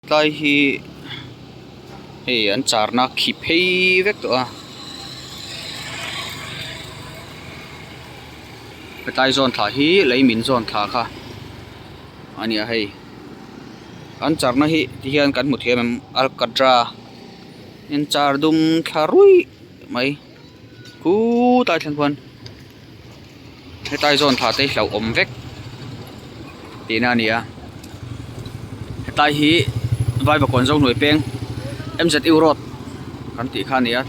Tlai hi hei an charna khi phei vek tawh a hetlai zawn thla hi lei min zawn thla kha a ni a hei an charna hi ti hian kan hmu thiam em alkatra in char dum thla ruih mai khutlai thleng khuan hetlai zawn thla te hi hlauhawm vek tihna a ni a hetlai hi vaivakawn zohnuai peng m z u road kan tih kha a ni a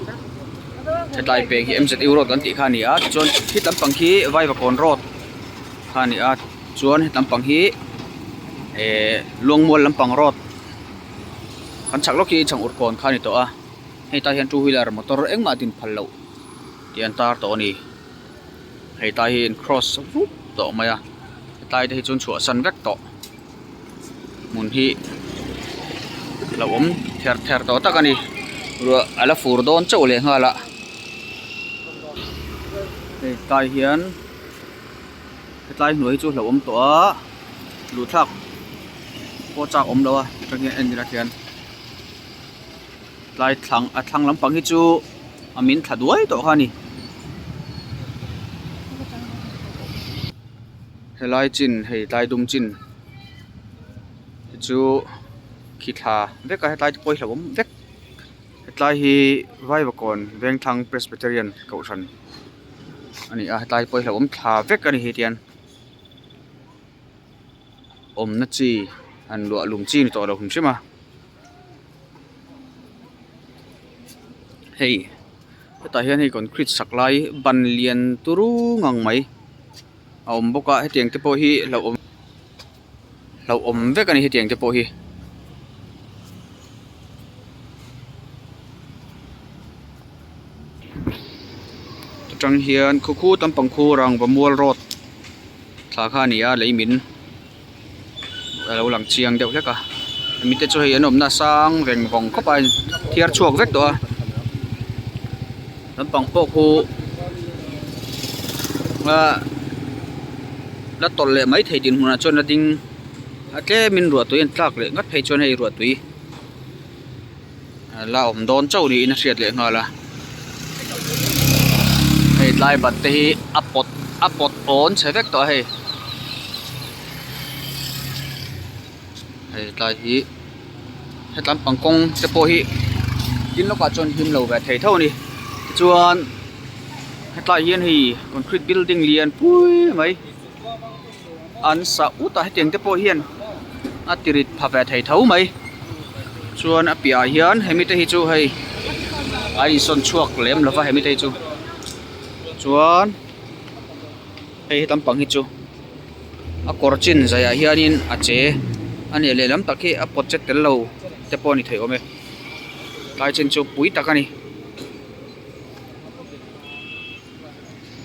hetlai peng hi m z u road kan tih kha a ni a tichuan khi lampang khi vaivakawn road kha a ni a chuan he lampang hi ehh luangmual lampang road kan chhak lawk hi chhangurkawn kha a ni tawh a hei tah hian two wheeler motor engmah din phal loh tih an tar tawh a ni. Hei tlai hi in cross vup tawh mai a hetlai te hi chuan chhuahsan vek tawh hmun hi lo awm ther ther tawh tak a ni ruah a la fur dawn chauh leh nghal a hei tlai hian hetlai hnuai hi chu hlauhawm tawh a luhthlak pawh chak awm lo a atang hian en ila khian tlai thlang a thlang lampang hi chu a min thla duai tawh kha a ni helai chin hei tlai dum chin hi chu khi thla vek a hetlai te pawh hi hlauhawm vek hetlai hi vaivakawn vengthlang presbyterian kohhran a ni a hetlai pawh hi hlauhawm thla vek a ni hetiang hian awmna chi han luah lum chi ni tawh lo hrim hrim a. Hei hetah hian hei concrete sak lai ban lian turu ngang mai a awm bawk a hetiang te pawh hi hlauhawm hlauhawm vek a ni hetiang te pawh hi. Atang hian khu khu lampang khu rangva mual road thla kha a ni a lei min. A lo lang chiang deuh hlek a mite chu hei an awmna sang veng vawng khawp a thiar chhuak vek tawh a lampang pawh khu ah la tawlh leh maithei dinhmunah chuan a ding a tlemin ruahtui an tlak leh ngat phei chuan hei ruahtui la awm dawn chauh niin a hriat leh nghal a hei tlai bat te hi a pawt a pawt awn chhe vek tawh a hei hei tlai hi hetlam pang kawng te pawh hi tin lawkah chuan him lo ve thei tho a ni tichuan hetlai hian hei concrete building lian pui mai an sa ut a hetiang te pawh hian a ti rit pha ve thei tho mai chuan a piahah hian hemi te hi chu hei a insawn chhuak lem lova hemi te hi chu chuan hei he lampang hi chu a kawr chin zaiah hianin a che a nih lehlam tak hi a pawt che tel lo te pawh a ni thei awm e tlai chin chu pui tak a ni.